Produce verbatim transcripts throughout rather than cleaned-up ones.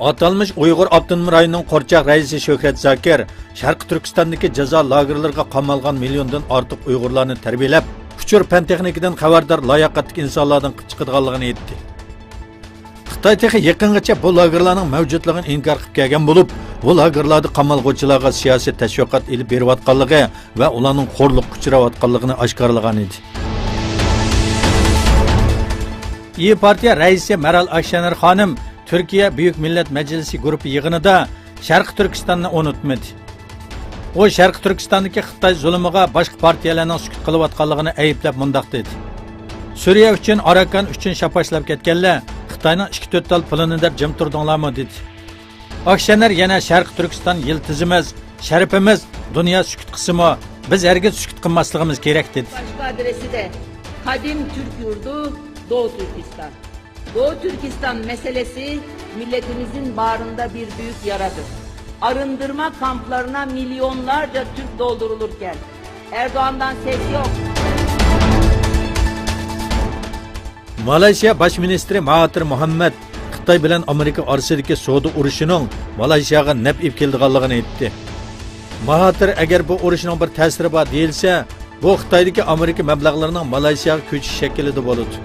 ئاتالمىش ئۇيغۇر ئاپتونوم رايونىنىڭ قورچاق رەئىسى شۆھرەت زاكىر شەرقىي تۈركىستاندىكى جازا لاگېرلىرىغا قامالغان مىليوندىن ئارتۇق ئۇيغۇرلارنى تەربىيەلەپ، ئۇچۇر پەن تېخنىكىدىن خەۋەردار لاياقەتلىك ئىنسانلاردىن قىلىپ چىقىدىغانلىقىنى ئېيتتى. خىتاي تېخى يېقىنغىچە بۇ لاگېرلارنىڭ مەۋجۇتلۇقىنى ئىنكار قىلىپ كەلگەن بولۇپ، بۇ لاگېرلاردا قامالغۇچىلارغا سىياسىي تەشۋىقات ئېلىپ بېرىۋاتقانلىقى ۋە ئۇلارنىڭ خورلۇققا ئۇچراۋاتقانلىقىنى ئاشكارىلىغان ئىدى. ئىيى پارتىيە رەئىسى مەرال ئاكشەنەر خانىم تۈركىيە بۈيۈك مىللەت مەجلىسى گۇرۇپپا يىغىنىدا شەرقىي تۈركىستاننى ئۇنتۇمىدى. ئۇ شەرقىي تۈركىستاندىكى خىتاي زۇلۇمىغا باشقا پارتىيەلەرنىڭ سۈكۈت قىلىۋاتقانلىقىنى ئەيىبلەپ مۇنداق دېدى: «سۈرىيە ئۈچۈن، ئاراكان ئۈچۈن شاپاشلاپ كەتكەنلەر خىتاينىڭ ئىككى تۆت تال پىلىنى دەپ جىم تۇردۇڭلارمۇ؟» دېدى. ئاكشەنەر يەنە شەرقىي تۈركىستان يىلتىزىمىز، شەرىپىمىز، دۇنيا سۈكۈت قىلسىمۇ، بىز ھەرگىز سۈكۈت قىلماسلىقىمىز كېرەك دېدى. Başka adresi de kadim Türk yurdu Doğu Türkistan. Doğu Türkistan meselesi milletimizin bağrında bir büyük yaradır. Arındırma kamplarına milyonlarca Türk doldurulurken Erdoğan'dan ses yok. مالايشىيا باش مىنىستىرى ماھاتىر مۇھەممەد خىتاي بىلەن ئامېرىكا ئارىسىدىكى سودا ئۇرۇشىنىڭ مالايشىياغا نەپ ئېلىپ كېلىدىغانلىقىنى ئېيتتى. ماھاتىر ئەگەر بۇ ئۇرۇشنىڭ بىر تەسىرى بار دېيىلسە، بۇ خىتايدىكى ئامېرىكا مەبلەغلىرىنىڭ مالايشىياغا كۆچۈش شەكلىدە بولىدۇ.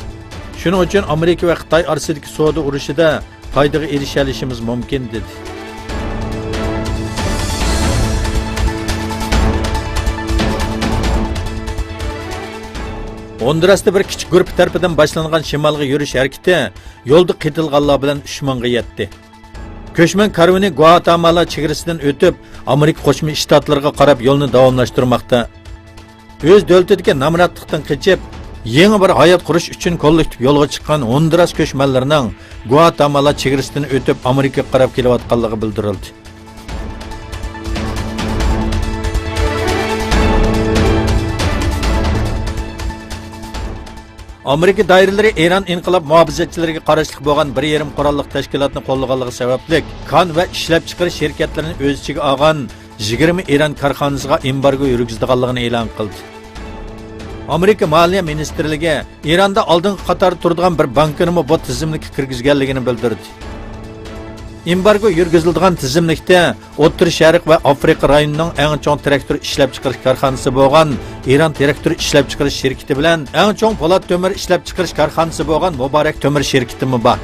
شۇنىڭ ئۈچۈن ئامېرىكا ۋە خىتاي ئارىسىدىكى سودا ئۇرۇشىدا پايدىغا ئېرىشەلىشىمىز مۇمكىن، دېدى. ھوندۇراستا بىر كىچىك گۇرۇپپا تەرىپىدىن باشلانغان شىمالغا يۈرۈش ھەرىكىتى يولدا قېتىلغانلار بىلەن ئۈچ مىڭغا يەتتى. كۆچمەن كارۋىنى گۇاتامالا چېگرىسىدىن ئۆتۈپ، ئامېرىكا قوشما شتاتلىرىغا قاراپ يولنى داۋاملاشتۇرماقتا. ئۆز دۆلىتىدىكى نامراتلىقتىن قېچىپ، يېڭى بىر ھايات قۇرۇش ئۈچۈن كوللېكتىپ يولغا چىققان ھوندۇراس كۆچمەنلىرىنىڭ گۇاتامالا چېگرىسىدىن ئۆتۈپ، ئامېرىكىغا قاراپ كېلىۋاتقانلىقى بىلدۈرۈلدى. ئامېرىكا دائىرىلىرى ئىران ئىنقىلاب مۇھاپىزەتچىلىرىگە قاراشلىق بولغان بىر يېرىم قوراللىق تەشكىلاتنى قوللىغانلىقى سەۋەبلىك، كان ۋە ئىشلەپچىقىرىش شىركەتلىرىنى ئۆز ئىچىگە ئالغان يىگىرمە ئىران كارخانىسىغا ئېمبارگو يۈرگۈزىدىغانلىقىنى ئېلان قىلدى. ئامېرىكا مالىيە مىنىستىرلىكى ئىراندا ئالدىنقى قاتاردا تۇرىدىغان بىر بانكىنىمۇ بۇ تىزىملىككە كىرگۈزگەنلىكىنى بىلدۈردى. ئېمبارگو يۈرگۈزۈلىدىغان تىزىملىكتە ئوتتۇرا شەرق ۋە ئافرىقا رايونىنىڭ ئەڭ چوڭ تىراكتور ئىشلەپچىقىرىش كارخانىسى بولغان ئىران تىراكتور ئىشلەپچىقىرىش شىركىتى بىلەن ئەڭ چوڭ پولات تۆمۈر ئىشلەپچىقىرىش كارخانىسى بولغان مۇبارەك تۆمۈر شىركىتىمۇ بار.